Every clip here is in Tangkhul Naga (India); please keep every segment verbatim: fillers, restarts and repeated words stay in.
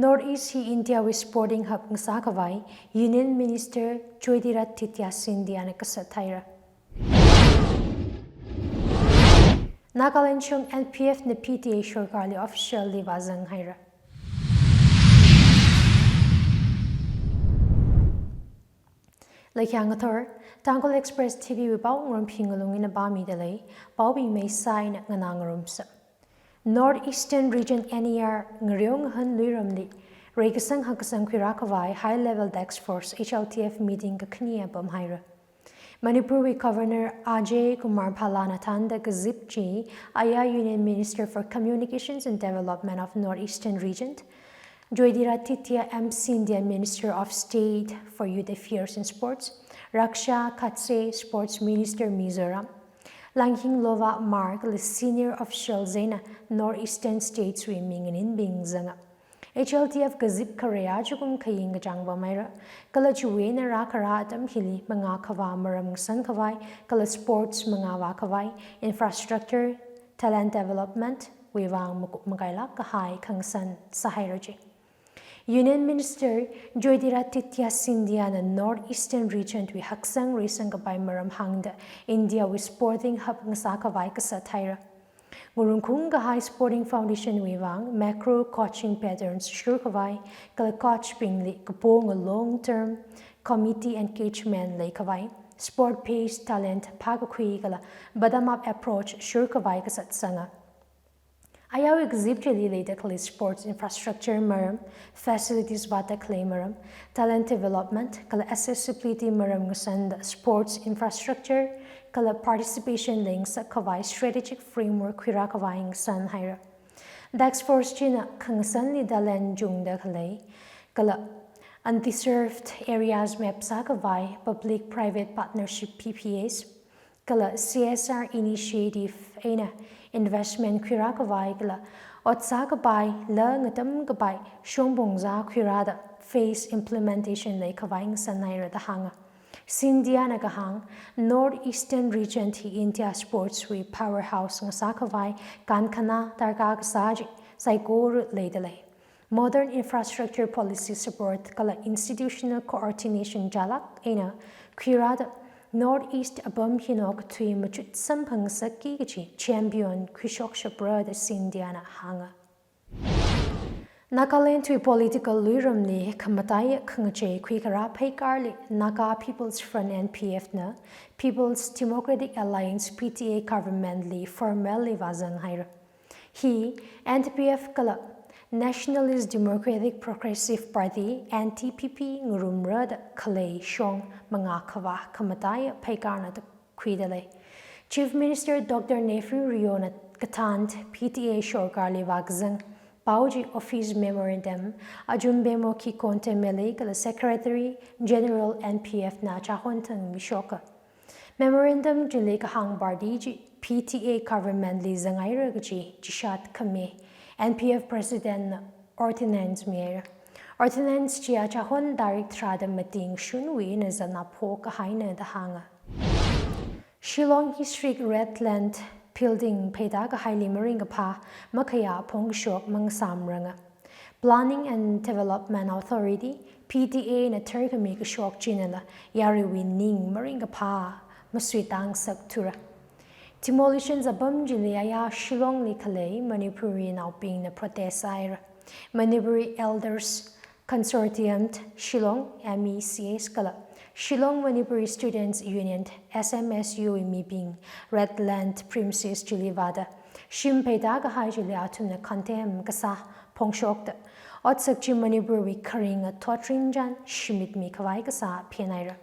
North East hi India wui sporting hub ngasā khavai Union Minister Jyotiraditya Scindia na kasat haira. Nagaland shong N P F na P T A sorkarli officially vāzang haira. Laikhia ngathor, Tangkhul Express T V wui pao ngarum phi ngalung ina pāmida lei, paobing meisā ina nganā ngarumsa. North Eastern Region N E R ngareo ngahān luiramli, reikasang hakkasang khuirā khavai High Level Task Force, H L T F meeting kakhane apam haira. Manipur wui Governor Ajay Kumar Bhalla na thānda kazip chi, aya Union Minister for Communications and Development of North Eastern Region, Jyotiraditya M Scindia, Minister of State for Youth Affairs and Sports, Raksha Khatse, Sports Minister Mizoram, Langhinglova Mark, kala senior officials eina North Eastern states wui minganinbing zanga. H L T F kazip khare achukum khaying kachāng pam haira, kala chiwui eina rākhara atam hili mangā khavā maram ngasan khavai, kala sports mangā vā khavai, infrastructure, talent development wui vang makup makailāk kahai khangasan sāhaira ji. Union Minister Jyotiraditya Scindia na North Eastern Region wui haksang reisang kapai maram hāngda India wui sporting hub ngasā khavai kasat haira. Ngarungkhung kahai sporting foundation wui vang macro coaching patterns shur khavai, kala coach bingli kaponga long term committee engagement lei khavai, sport based talent phākakhui kala bottom up approach shur khavai kasat sanga. Ayawui kazip chili leida khalei sports infrastructure maram, facilities vāda khalei maram, talent development, kala accessibility maram ngasanda sports infrastructure, kala participation lei ngasak khavai strategic framework khuirā khavai ngasan haira. Task force china khangasanli talent chungda khalei, kala undeserved areas map sā khavai public private partnership P P As, kala C S R initiative eina investment khuirā khavai kala ot sā kapai, la ngatam kapai shongpong zā khuirāda phase implementation lei khavai ngasan haira da hānga. Scindia na kahāng, North Eastern Region hi India sports wui powerhouse ngasā khavai kankhana darkar kasā chi saikora leida lei. Modern infrastructure policy support kala institutional coordination chālāk eina khuirāda North East apam hino kathui machut samphang sāki kachi champion khuishok shapra da Scindia na hānga. Nagaland wui political luiramli khamataiya khangachei khuikharā pheikarli Naga People's Front, N P F na People's Democratic Alliance, P T A government li formally vāzang haira. Hi N P F kala Nationalist Democratic Progressive Party, N D P P ngarumrada khalei shong mangā khavā khamataiya pheikarna da khuida lei. Chief Minister Doctor Neiphiu Rio na kathān P T A sorkarli vākazang pao chi office memorandum Ajum Bemo Kikonte Mele kala Secretary General N P F na chahon thang mishoka. Memorandum chili kahāng party chi P T A government li zanghaira kachi chishat khami N P F President na ordinance mihaira. Ordinance chi achahon tarik tharāda mating shunwui eina zana phokahaina da hānga. Shillong Historic Red Land Building pheida kahaili maringkaphā makhayā phongkashok mangasāmranga. Planning and Development Authority, P D A na tharkhami kashok chinala yaruiwui ning maringkaphā masuitang sakthura. Demolition apam chili aya Shillong li khalei Manipuri naobingna protest sāhaira. Manipuri Elders Consortium Shillong, M E C S kala Shillong Manipuri Students Union, S M S U wui mibing Red Land premises chili vāda shim pheida kahai chili athumna condemn kasā phongshokta otsak chi Manipur wui kharinga thotrinchān shimitmi khavai kasā phenhaira.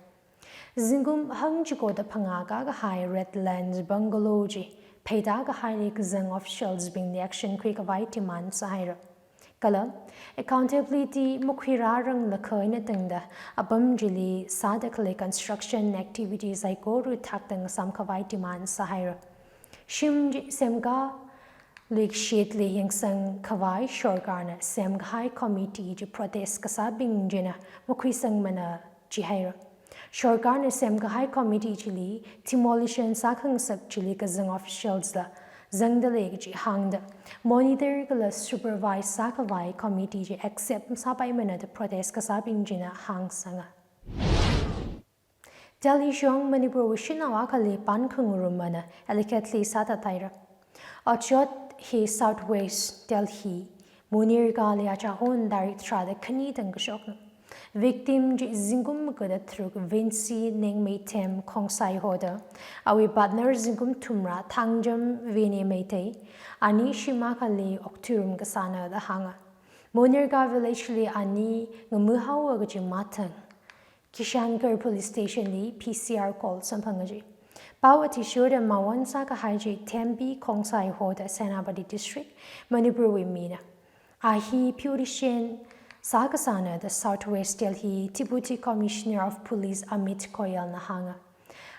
Zingkum hangchikoda phangā kakahai Red Land bungalow chi pheida kahaili kazang officials bingli action khui khavai demand sāhaira. Kala accountability makhuirāranglakha eina tangda apam chili sāda khalei construction activity saikora thakda ngasām khavai demand sāhaira. Shim chi semkā likshitli yangsang khavai sorkarna semkahai committee chi protest kasābing china makhuisangmana jihaira. Sorkarna semkahai committee chili demolition sākhangasak chili kazang officials la zangda lei kaji hāngda, monitor kala supervise sākhavai committee chi accept masāpaimana da protest kasābing china hāngsanga. Delhi shong Manipurwui shanao akhali pan khangarumana helicopter li sāthat haira. Otshot hi South West Delhi, Munirka li achahon tarik tharāda khani tangkashokna. Victim chi zingkum maga da tharuk Vincy Nengmeithem Khongsai hoda, awui partner zingkum thumrā Thangjam Vinay Meitei, ani shim akhali okthuirum kasāna da hānga. Munirka village li ani ngamahao kaji mathang Kishankar Police Station li P C R call samphanga ji. Pao athishurda mawon sākahai chi Thembi Khongsai hoda Senapati District, Manipurwui mina. A hi beautician sākasāna da South West Delhi Deputy Commissioner of Police Amit Goyal na hānga.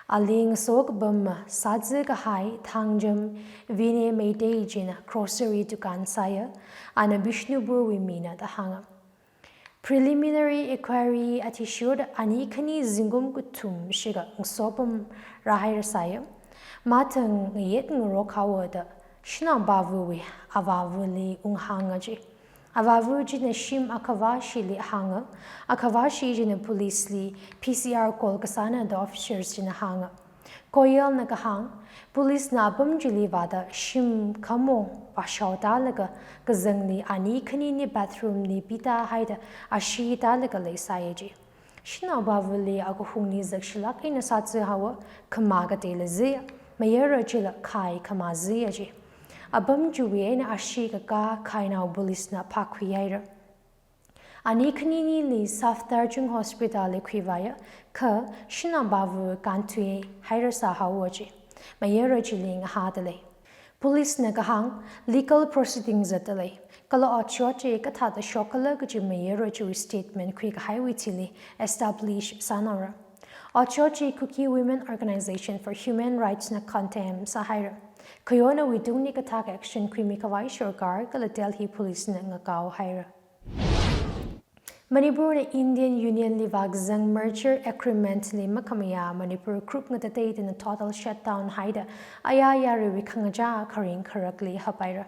Ali ngaso kapam masāzakahai Thangjam Vinay Meitei china grocery dukan sāya, ana Bishnupurwui mina da hānga. Preliminary inquiry athishurda ani khani zingkum kathum shikha ngaso pam rāhairasai. Mathang ngayet ngarok haoda shanao pāvawui avāvali unghānga ji. Avāva china shim akhavāshili hānga, akhavāshi china police li P C R call kasāna da officers china hānga. Goyal na kahāng, police na apam chili vāda shim khamong vāshao tālaga kazangli ani khanini bathroom li pita haida ashee tālaga leisai ji. Shanao pāvali akahungli zakshilāk eina sātsi haowa, khamā kateila ziya, mayara chila khai khamā ziya ji. Apam chiwui eina ashee kakā khainao police na phākhui haira. Ani khaninili Safdarjung Hospital li khuivāya, kha shanao pāva kānthui hairasā haowa ji. Mayara chili ngahāda lei. Police na kahāng, legal proceeding zatda lei. Kala otshot chi kathāda shokkhala kaji mayara chiwui statement khuikahaiwui thili establish sānaora. Otshot chi Kuki Women Organization for Human Rights na condemn sāhaira. Khayonawui tungli kathak action khuimi khavai sorkar kala Delhi Police na ngakao haira. Manipur na Indian Union li vākazang merger agreement li makhamayā Manipur group ngatateiteina total shutdown haida ayā yaruiwui khangachā kharing kharakli haphaira.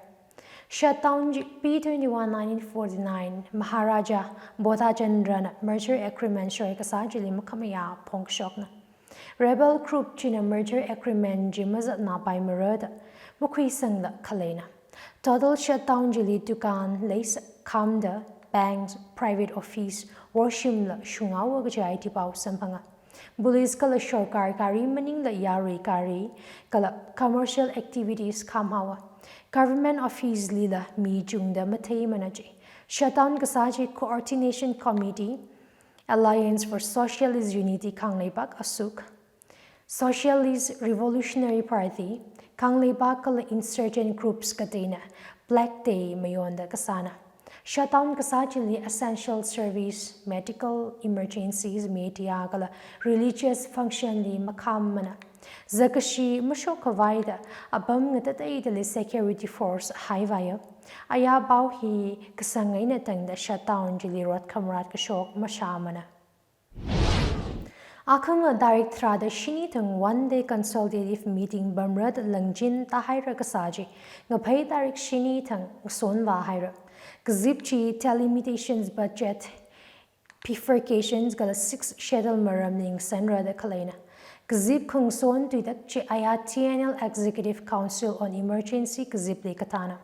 Shutdown chi P twenty-one nineteen forty-nine Maharaja Bodhachandra na merger agreement soi kasā chili makhamayā phongkashokna. Rebel group china merger agreement chi mazatnapaimara da makhuisangla khaleina. Total shutdown chili dukan leisā khamda, banks, private office, worshimla shunghaowa kaji aiti pao samphanga. Police kala sorkar gari maningla yarui gari kala commercial activities khamhaowa. Government office lila mi chungda matheimana ji. Shutdown kasā chi Coordination Committee, Alliance for Socialist Unity Kangleipak, ASUK, Socialist Revolutionary Party, Kangleipak kala insurgent groups kateina Black Day mayonda kasāna. Shutdown kasā chili essential service, medical emergencies, media kala religious function li makhammana. Zakkashi mashok khavaida apam ngatateitali security force haivāya. Ayā pao hi kasang eina tangda shutdown chili rot khamrat kashok mashāmana. Akhama tarik tharāda shini thang one day consultative meeting pamra da langchin tāhaira kasā chi, ngaphei tarik shini thang ngasonvā haira. Kazip chi delimitations budget, bifurcations kala Sixth Schedule maramli ngasanra da khaleina. Kazip khangason tuitak chi ayā T N L Executive Council on Emergency kazipli katāna.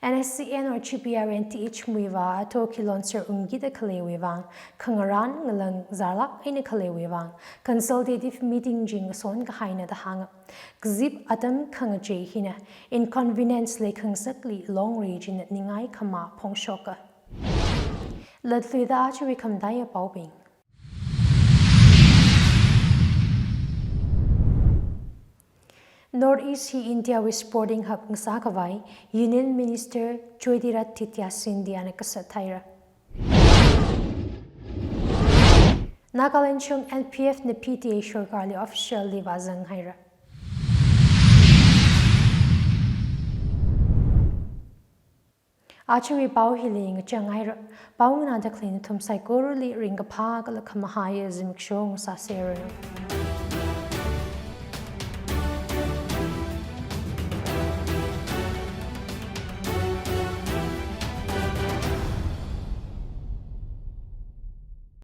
N S C N or G P R N Th Muivah athor khi lonser ungkida khaleiwui vang, khangarān ngalang zārlāk eina khaleiwui vang, consultative meeting chi ngason kahaina da hānga. Kazip atam khangachei hina inconvenience leikhangasakli Longri china ningai khamā phongshoka. Latluida chiwui khamataiya paobing. North East hi India wui sporting hub ngasā khavai Union Minister Jyotiraditya Scindia na kasat haira. Nagaland shong N P F na P T A sorkarli officially vāzang haira. Achiwui pao hili ngachang haira. Pao nganāda khalei nathum saikorali ringkaphā kala khamahaiya zimiksho ngasāseranu.